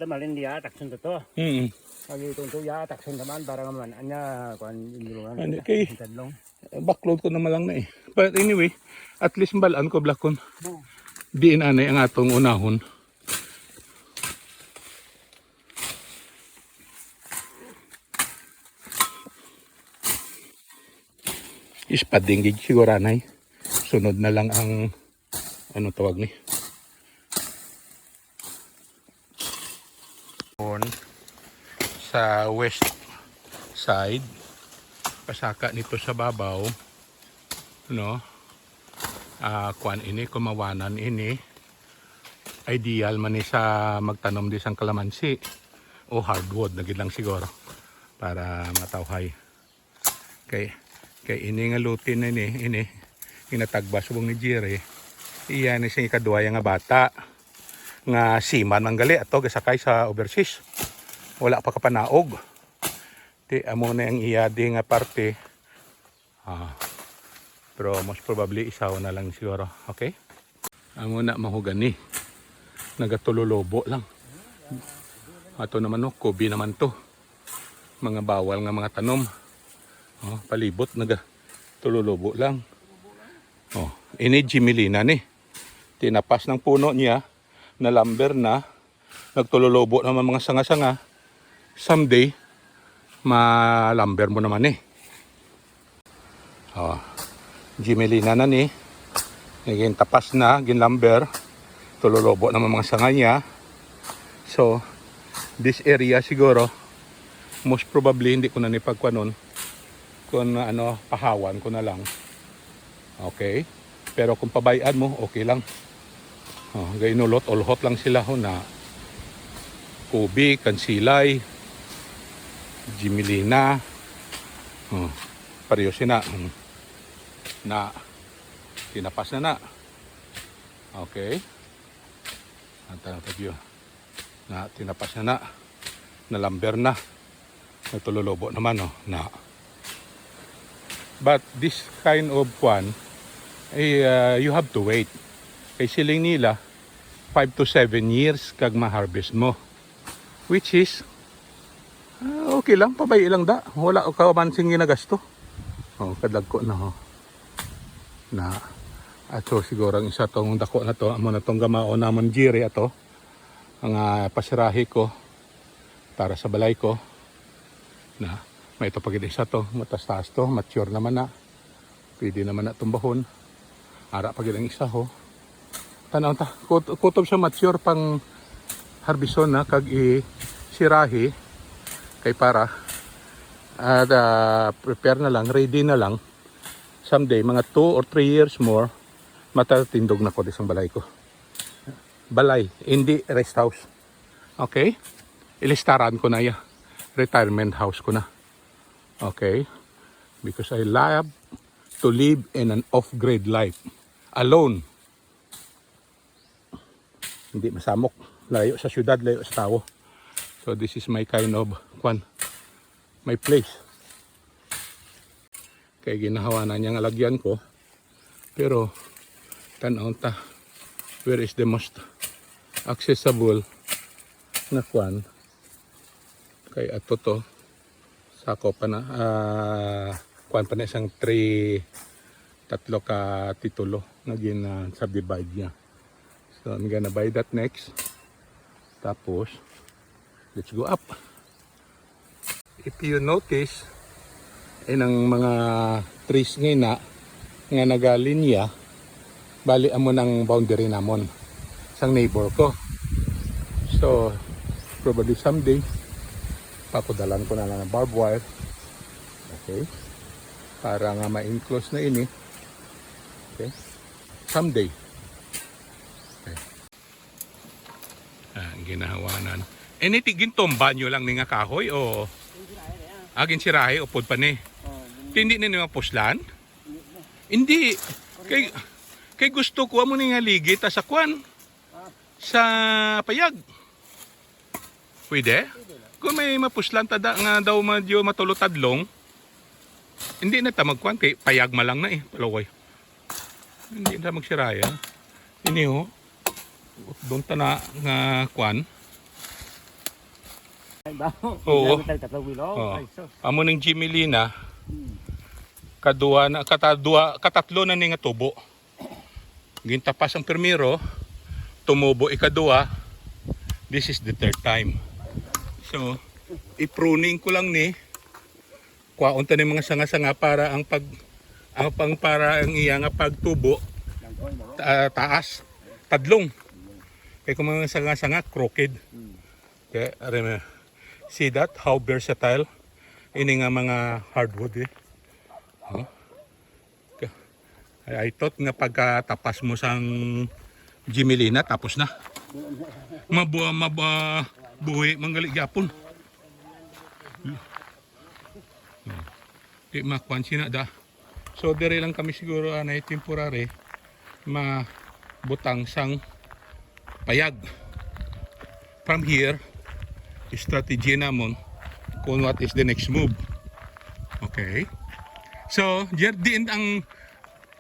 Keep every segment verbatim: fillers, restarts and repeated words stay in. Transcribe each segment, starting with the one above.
Malin diya, takson to to. Mm. Pag itong tuya, takson naman, para nga man, anya, kuan, indulungan. Ano, kay, tadlong. Backload ko naman lang na eh. But anyway, at least balaan ko, Blackon. Oh. Diin anay ang atong unahon. Ispading gid siguro, anay. Sunod na lang ang, ano tawag ni? Sa west side, pasaka nito sa babaw, no? Ah, kuan ini, kumawanan ini. Ideal man ni sa magtanom di sang kalamansi o hardwood na gid lang siguro para matawhay. Kay, kay ini nga lutin na ini, ini, ginatagba subong ni Jerry. Iya ni sing ikaduha nga bata nga seaman man gali ato gasakay sa overseas. Wala pa kapanaog. Ti amo na ang iya di nga parte. Ah, pero most probably isaw na lang siguro. Okay? Amo na mahogani. Nagatulolobo lang. Ato naman, no, kubi naman to. Mga bawal nga mga tanom. Oh, palibot nagatulolobo lang. Oh, ini Jimilina ni. Tinapas ng puno niya, na lumber na, nagtulolobo naman mga sanga-sanga. Someday, ma-lumber mo naman eh. Oh, Jimilina na ni. Naging tapas na, ginlumber. Tulolobo naman mga sanga niya. So, this area siguro, most probably, hindi ko na ni pagkuanon kung ano, pahawan ko na lang. Okay? Pero kung pabayaan mo, okay lang. Oh, gainulot-ulhot lang sila ho na kubi, kansilay, jimilina. Oh, pareho sina. Hmm. Na, tinapas na na. Okay. Ang tanong tagyo. Na, tinapas na na. Nalamber na. Nagtulolobo naman, no? Na. But this kind of kwan, eh, uh, you have to wait. Kay siling nila, five to seven years kag ma-harvest mo. Which is, ah, okay lang, pabay lang da. Wala ka man sing ginagasto. Oh, kadagko na, ho. Na, ato siguro ang isa tong dako na to, amo na tong gamaon namon, Jerry, ato. Ang, ah, pasirahi ko para sa balay ko. Na, may ito pa gid isa to, matas-taas to, mature naman na. Pwede naman na tumbahon. Ara pa gid ang isa, ho. Tanaw ta, kut-, kutob siya mature pang harbison na kag i-sirahi kay para at, ah, prepare na lang, ready na lang. Someday, mga two or three years more, matatindog na ko di sang balay ko. Balay, hindi rest house. Okay? Ilistaran ko na ya. Retirement house ko na. Okay? Because I love to live in an off-grid life. Alone. Hindi masamok. Layo sa syudad, layo sa tawo. So this is my kind of, kwan, my place. Kay ginahawanan niya nga lagyan ko. Pero, tan-aw ta. Where is the most accessible nga kwan? Kay ato to. Sako pa na. Ah, kwan pa na isang three, tatlo ka titulo nga gin, ah, subdivide niya. So, I'm gonna buy that next. Tapos, let's go up. If you notice, inang mga trees ngayon na, nga nagalinya, bali amo nang boundary namon sang neighbor ko. So, probably someday, pakudalan ko na lang ng barbed wire. Okay? Para nga ma-enclose na ini. Okay? Someday. Okay. Ah, ginahawanan. Eh, niti, gintumba nyo lang ni nga kahoy o? Ah, ginsirahe, upod pa ni. Oh, gin- Hindi na ni mapuslan? Hindi. Kay, kay gusto ko amo ni nga ligit, ah, sa kwan. Ah. Sa payag. Pwede? Pwede lang. Kung may mapuslan ta da, nga daw medyo matulo tadlong, hindi na ta magkwan, kay payag ma lang na eh, palaway. Hindi na magsiraya. Ini, oh. Doon ta na nga kwan. Baho. Oo. Grabe talaga, Tawil, oh. Oo. Ay, sus. Amo ning Jimelina, Hmm. kadua na, katadua, katatlo na ni nga tubo. Gintapas ang primero, tumubo ikadua, this is the third time. So, i-pruning ko lang ni, kwaon ta ni mga sanga-sanga para ang pag, ang pang, para ang iya nga pagtubo, ta-, taas, tadlong. Kay kung mga sanga-sanga, crooked. Hmm. Okay, are mo. See that? How versatile ini nga mga hardwood, eh. Huh? Ka-, I, I thought nga pagkatapas mo sang Jimelina, tapos na. Mabu-, mab-, ah, buhi man gali gyapon. Hmm. Di makuan sina da. So, diri lang kami siguro, anay, temporary, mabutang sang payag. From here, strategy namon kung what is the next move. Okay. So, Jer, diin ang,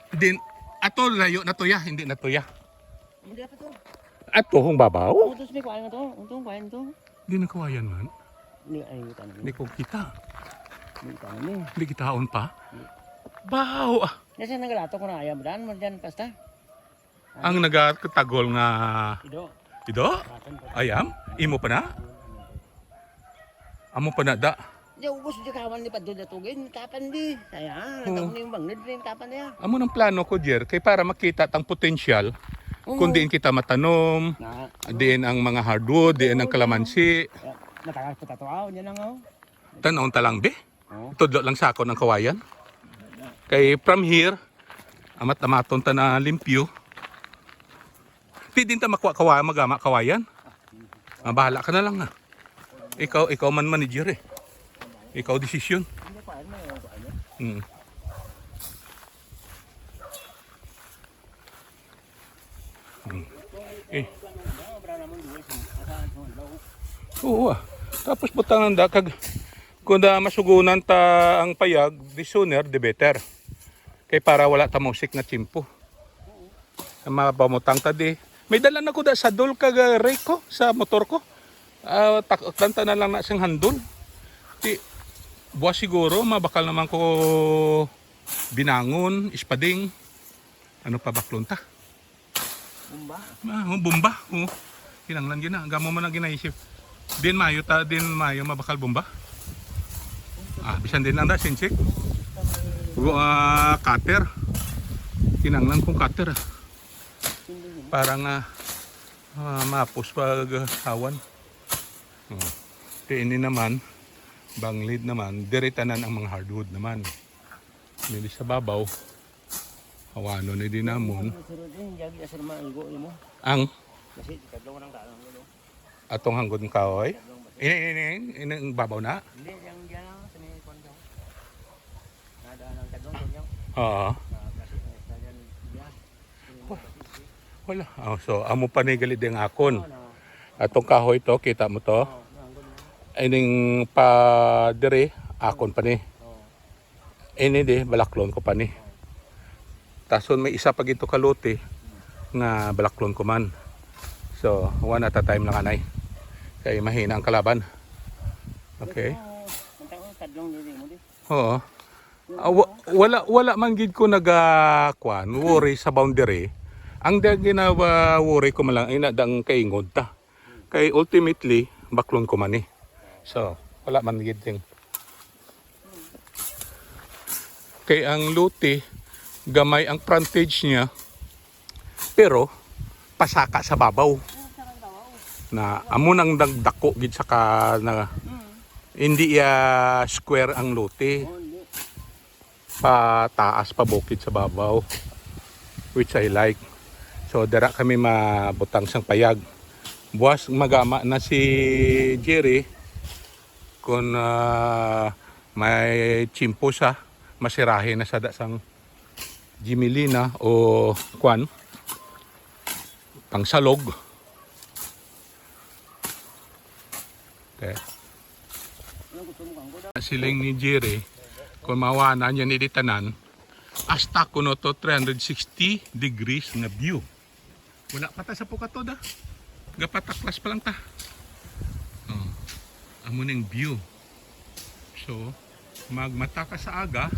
din, ato layo na to ya, hindi na to ya. Hindi pa to. Ato, hong babaw? Utos may kuan to. Untong kuan to. Di na kawayan man. Hindi, ay, hindi tanong. Hindi ko kita. Hindi tanong eh. Hindi kitaon pa. Hindi. Baho, ah. Nasa nagalato ko na ayam dan mo dyan, pasta. Ang nagatagol nga Ido. Ido? Asan pa? Ayam? Imo pa na? Amo pa na da. Di, ubos di kawan ni Padre Datugin, tapan di. Kaya, Oo. Ang ni yung bangid, rin tapan niya. Amo nang plano ko, Jer, kay para makita tang potensyal Oo. Kung diin kita matanom, Na. Diin ang mga hardwood, diin ang kalamansi. Kaya, matagal pa tatuaw, yan lang, oh. Tan-awon ta lang, be. Oh. Tudlo lang sa akon ang kawayan. Kay from here, amat-amaton ta na limpyo. Di din ta makuha kawayan, magama kawayan. Ah, bahala ka na lang, ah. Ikaw, ikaw man manager, eh. Ikaw desisyon. Mm. Mm. Eh. Oo, ah. Tapos butangan da kag kung da masugunan ta ang payag, the sooner the better. Kay para wala ta mausik nga tiyempo. Ang mga pamutang ta di. May dala na ko da sa dol kag, ah, rake ko sa motor ko. Ah, takdan ta na lang na sing handol. Di, buwas siguro, mabakal naman ko binangon, ispading. Ano pa baklon ta? Bomba? Ah, oh, bomba. Oh. Kinanglan gina. Gamo man ang ginaisip. Din mayo ta, din mayo mabakal bomba. Ah, bisan din lang da, sinsik. Gu-, ah, cutter. Kinanglan kong cutter, ah. Para nga, ah, mapos pag, ah, awan. Oh. Di ini naman, banglid naman, diri tanan ang mga hardwood naman. Dili sa babaw. Hawano ni din namon. Sir, eh, yagi, sir, maigo nimo. Ang? Kasi, kadlong nang daan, ano? Atong hanggod ng kahoy? Ini, ini, ini, ini, ang babaw na? Hindi, yang diyan lang, sa may kwan daw. Nadaan ang kadlong, kwan daw. Oo. Ah, kasi, eh, sa diyan, diyan. Wala. Oh, so, amo pa ni gali din akon. Atong kahoy to, kita mo to? Ining pa diri, akon pa ni. Ini di, balaklon ko pa ni. Tason may isa pa gito ka lote nga balaklon ko man. So, one at a time lang, anay. Kay mahina ang kalaban. Okay. Ang tao, tadlong dili mo di. Oo. Ah, wa-, wala, wala man gid ko naga, kwan, worry sa boundary. Ang da-, ginawa-worry ko man lang, ina dang kaingod ta. Kay ultimately, baklon ko man ni. So, wala man gid ting. Kay ang lote, gamay ang frontage niya, pero pasaka sa babaw. Na amo nang nagdako gid sa ka-, na hindi iya square ang lote. Pataas pa bukid sa babaw, which I like. So, dira kami mabutang sang payag. Buwas magama na si Jerry kung, ah, may tiyempo sa masirahe na sa da sang Jimelina o kwan, pangsalog. Okay. Siling ni Jerry, kung mawana niya ni di tanan, hasta kuno to three hundred sixty degrees nga view. Wala pa ta sa pukato da. Gapataklas pa lang ta. Oh. Mo ning view. So, magmata ka sa aga,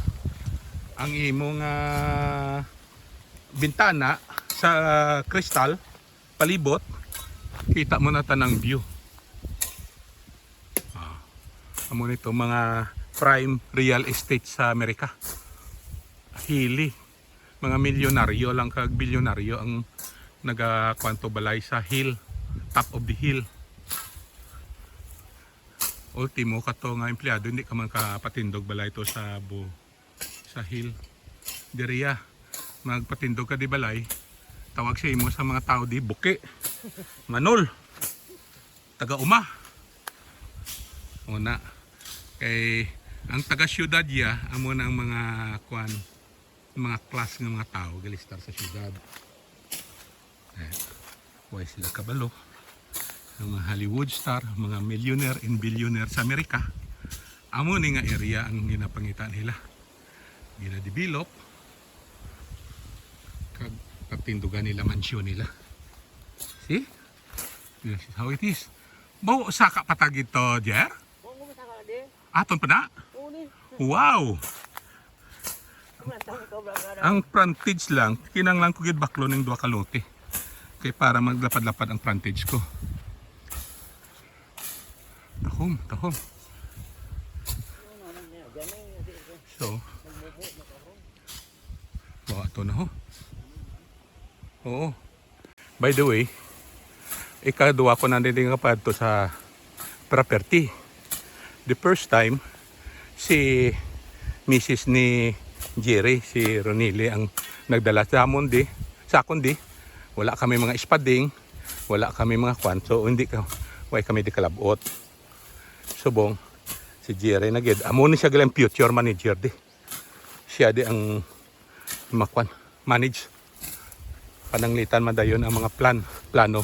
ang imong ah, bintana sa kristal, palibot, kita mo na tanang view. Ah, amo nito mga prime real estate sa Amerika. Hili, mga milyonaryo lang kag bilyonaryo ang nagakwanto balay sa hill, top of the hill. Ultimo, kato nga empleyado, hindi ka man kapatindog balay to sa bu sa hill. Diriya, magpatindog ka di balay, tawag sa imo sa mga tao di, buki, manol, taga uma. Una, kay ang taga syudad ya, amo na ang mga kwan, mga class nga mga tao galistar sa syudad. Eh, way sila kabalo. Ang mga Hollywood star, mga millionaire and billionaire sa Amerika, amo ni nga area ang ginapangita nila. Gina-develop, kag patindugan nila mansyon nila. See? This is how it is. Bawo, saka pa ta gid to, Jer? Oo, masaka di. Aton pa na? Oo, ni. Wow! Ang tawag ko, bra, bra. Ang frontage lang, kinanglan ko gid baklo ning duha ka lote. Kay para maglapad-lapad ang frontage ko. Tahom, tahom. So, oh, ato na ho. Oo. By the way, ikaduha ko na din nga padto sa property. The first time, si misis ni Jerry, si Ronili, ang nagdala sa amon di, sa akon di. Wala kami mga espading, wala kami mga kwan. So, hindi ka, way kami di kalabot. Subong, si Jerry na gid. Amo ni siya galang future manager di. Siya di ang makwan, manage. Pananglitan man dayon ang mga plan, plano.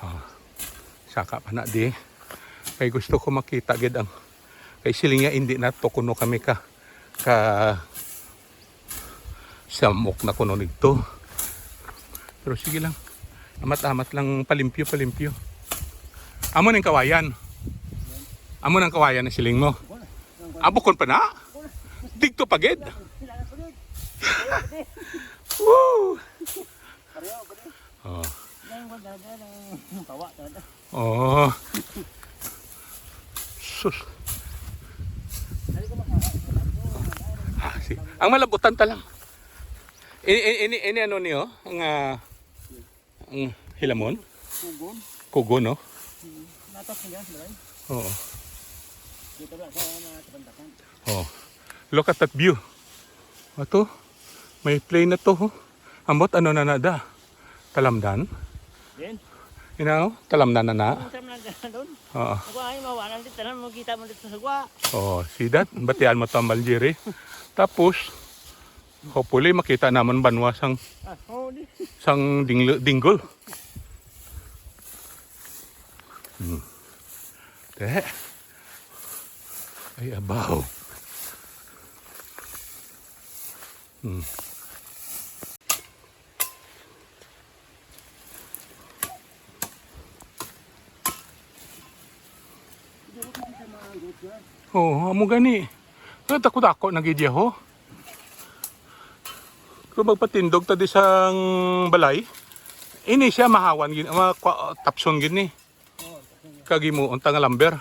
Ah, saka pa na di. Kay gusto ko makita gid ang, kay siling niya, hindi na to kuno kami ka, ka samok na kuno nigto. Pero sige lang. Amat-amat lang, palimpyo, palimpyo. Amo ning kawayan. Amo nang kawayan na siling mo. Abukon pa na? Digto pa gid. Woo! Oh. Oh. Sus. Ah, si, ang malabutan ta lang. Ini, ini, ini, ini ano niyo? Ang, ah, ang hilamon? Kugon. Kugon, no? Hmm. Natas niya, Bray. Oo. Dito lang sa mga tapantakan. Oh. Look at that view. Ato, may plane na to, oh. Ambot, ano na na da? Talamdan? Din? You know, talamdan na na. Ang talamdan na doon. Oo. Ako ay mawanan din, tanan mo kita mo dito sa gwa. Oh, see that? Batian mo tambal, Jerry. Tapos, hopefully, makita naman banwa sang, ah, oh, di, sang dingl-, dinggol. Hmm. Te. Ay, abaw. Hmm. Oh, amo gani. Dako-dako na gid ya, ho. Kung magpatindog ta di sang balay, ini siya mahawan gid, ma-, kwa-, tapson gid ni. Kag himuon ta nga lumber.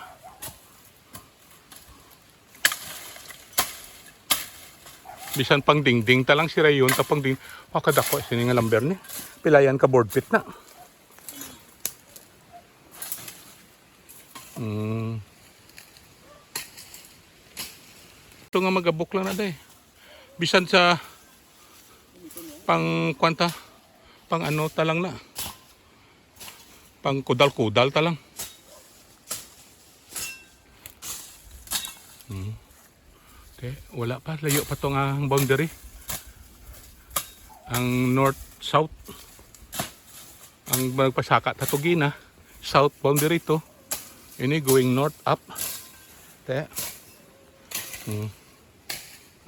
Bisan pang dingding ta lang si Rayon, ta pang ding-, ah, kadako sini nga lumber ni. Pilayan ka board feet na. Mm. Ito nga magabok lang na, day. Bisan sa pang kwanta, pang ano ta lang na. Pang kudal-kudal ta lang. Hmm. Okay, wala pa. Layo pa to nga ang boundary. Ang north, south. Ang magpasaka ta to gina, south boundary to. Ini going north up. Te. Hmm.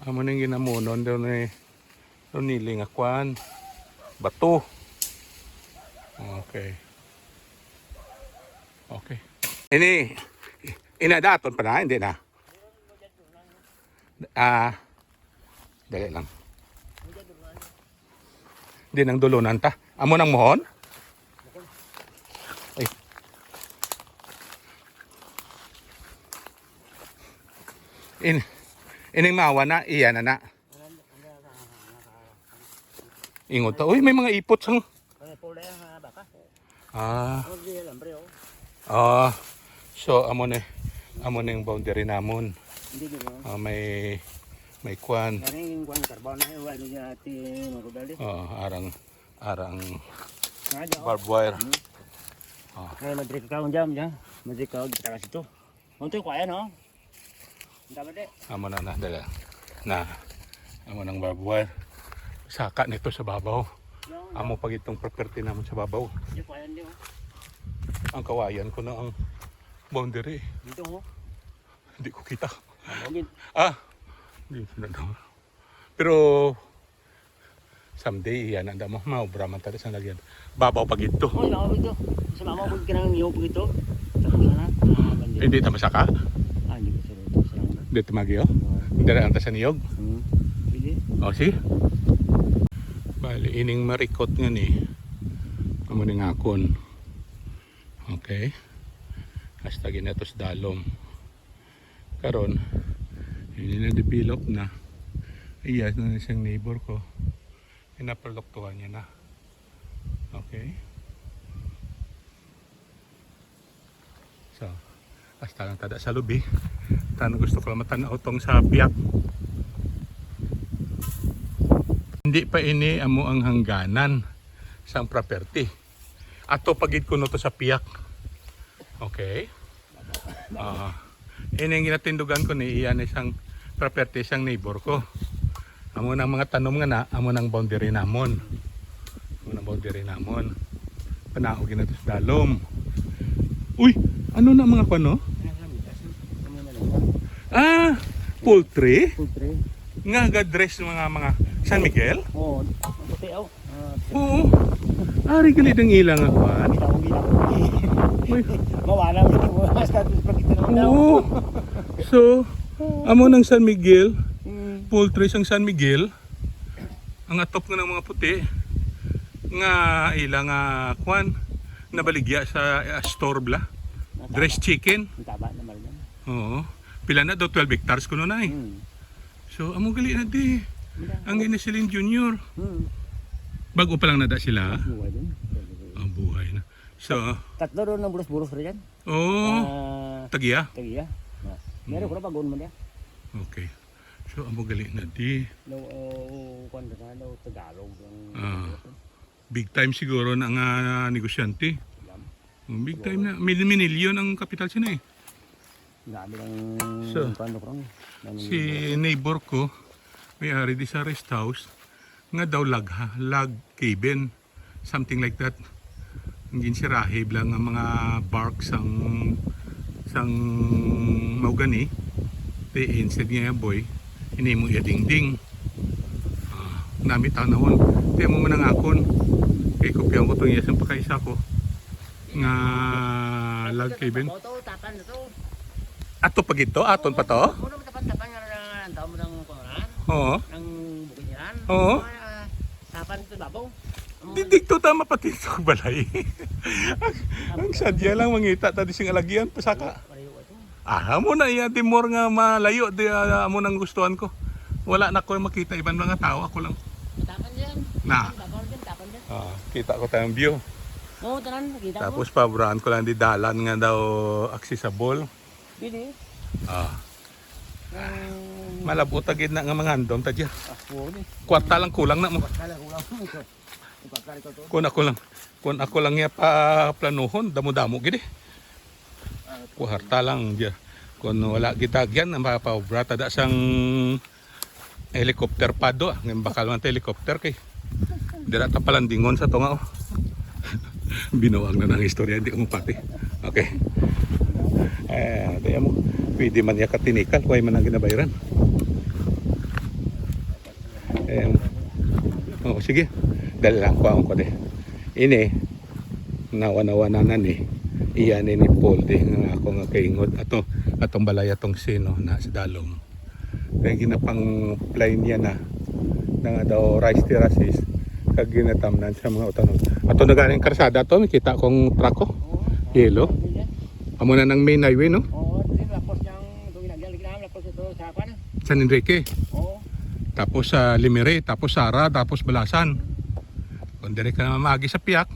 Amo ning ginamunon daw ni Ronili nga kwan. Bato. Okay. Okay. Ini, Inadaton pa na, hindi na. Ah, dali lang. Di nang dulunan ta. Amo nang mohon. Ay. In, ining mawa na, iya na na. Ingot ta. Uy, may mga ipot sang. Ano, pula yung, ah, baka? Ah. Oh, di alam, pre, oh. Ah. So, amo ni, amo ni yung boundary namon. Hindi, di ba? Ah, may, may kwan. Yan yung kwan, carbon na yun, wala niya ati, mga kudali. Oo, arang, arang Nga, di, oh. Barbed wire. Hmm. Ah. Ay, madri ka kaon dyan, dyan. Madri ka kaon, di ka kasi to. Untoy ko, ayan, oh. Ang tama, di. Amo na, na, dala. Na. Amo nang barbed wire. Saka nito sa babaw. Yan, Amo yan. Pag itong property namon sa babaw. Di ko, ayan, di, oh. Ang kawayan ko na ang boundary. Dito, oh. Hindi ko kita. Ang bangin. Ah. Hindi ko na daw. Pero someday, yan ang damo. Maobra man tayo sa lagyan. Babaw pa gito. Oh, babaw ito. Sa mama ko kinang niyog ito. Tapos na. Ah, bandi. Hindi ta masaka? Ah, hindi ko sure. Ito sa lang. Dito magyo? Oo. Dala ang ta sa niyog? Hmm. Pwede. O, sige. Bali, ining marikot nga ni. Amo ni nga akon. Okay. Hasta ginatos dalom. Karon, ini na develop na. Iya na siyang neighbor ko. Pinapaluktuhan niya na. Okay. So, hasta lang tada sa lubi. Tan gusto ko lang matan-aw tong sa piyak. Hindi pa ini amo ang hangganan sang property. Ato pa gid kuno to sa piyak. Okay. Ah, ini ang ginatindugan ko ni iya ni sang property sang neighbor ko. Amo nang mga tanom nga na, amo nang boundary namon. Amo nang boundary namon. Panaog na to sa dalom. Uy, ano na mga kwano? Ah, poultry? Poultry. Nga ga-dress mga, mga San Miguel? Oo, ang puti, oh. Ah, Oo. Ari gali ang ila nga kwan. Kita ko, kita ko. Uy. Mawala mo yung mga status pag kita naman daw. Oo. So, amo nang San Miguel, Mm. poultry sang San Miguel, ang atop nga ng mga puti, nga ila nga kwan, nabaligya sa, ah, store bla. Nataba. Dress chicken. Ang taba naman yan. Oo. Pila na daw? Twelve hectares kuno na eh. Mm. So, amo gali na di. Ang ini si Lin Junior. Hmm. Bago pa lang nada sila. Buhay din. Ang buhay na. So, Tatlo doon ng bulos-bulos rin yan. Oh, Ah, tagiya? Tagiya. Ah, meron Hmm. ko na bagoon mo niya. Okay. So, amo gali na di. No, oh, kwan na, no, Tagalog. Ang Ah. Big time siguro na nga negosyante. Alam. Big time na. Mil-, minilyon ang kapital sina eh. Grabe lang. So, paano ko lang? Ano si yung neighbor ko, may ari di sa rest house, nga daw lagha, log cabin, something like that. Ang ginsirahib lang ang mga bark sang, sang mahogany. Te, instead nga boy, ini mo iya dingding. Ah, nami tanawon. Te mo man ang akon. Kay kopyaon ko tong iya sang pakaisa ko. Nga log cabin. Ito, tapan na to. Ato pa gid to? Aton pa to? Ano mo tapan-tapan nga ang tao mo ng kumaran? Oo. Ang bukid niyan? Oo. Ah, tapan ito babaw. Ang Di dito ta mapati sa balay. Ang, ang sadya lang mangita ta di sing alagyan pasaka. Pareho ito. Ah, amo na iya di more nga malayo di, ah, amo nang gustuhan ko. Wala na ko makita iban mga tao, ako lang. Tapan diyan. Na. Ang babaw diyan, tapan diyan. Ah, kita ko tayong view. Oo, tanan, nakita ko. Tapos paborahan ko lang di dalan nga daw accessible. Dili. Ah. Ang Malabot ta gid na nga mangandom ta diya. Ah, oo, ni. Kwarta lang kulang na mo. Kwarta lang kulang. Kwarta lang kulang. Kung ako lang, kung ako lang niya pa planuhon, damo-damo gid eh. Ah, Kwarta lang diya. Kung wala gid tagyan, ang mapaobra ta da sang helicopter pa do, ah. Ngayon bakal man ta helicopter kay dira ta palandingon sa tunga, oh. Binuang na nang istorya, hindi ko mapati. Okay. Eh, kaya mo, pwede man niya katinikal, kung ay man ang ginabayran. Eh, oh, sige. Dali lang, kuhaon ko di. Ini, nawa-nawa na na ni. Iya ni ni Paul di nga ako nga kaingod ato, atong balay atong sino na sa dalom. Kaya ginapang-fly niya na nga daw rice terraces kag ginatamnan sa mga utanon. Ato na ganing karsada to, makita kong truck ko. Yellow. Amo na nang main highway, no? Oo, di, tapos yung doon nagyalig namin, tapos ito sa Kwan. San Enrique. Oo. Tapos sa Limere, tapos Sara, tapos Balasan. Kung dire ka na mamagi sa Piak,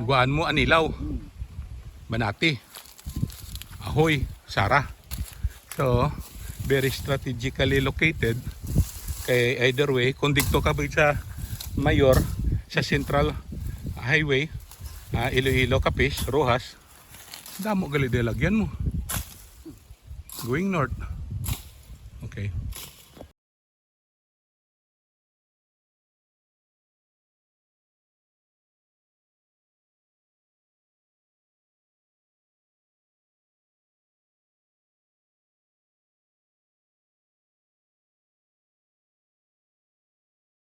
guaan mo Anilaw, Hmm. Banati, Ahoy, Sara. So, very strategically located. Kay either way, kung dito ka ba sa Mayor, sa Central Highway, ah, Iloilo, Capiz, Roxas, damo gali di lagyan mo. Going north. Okay.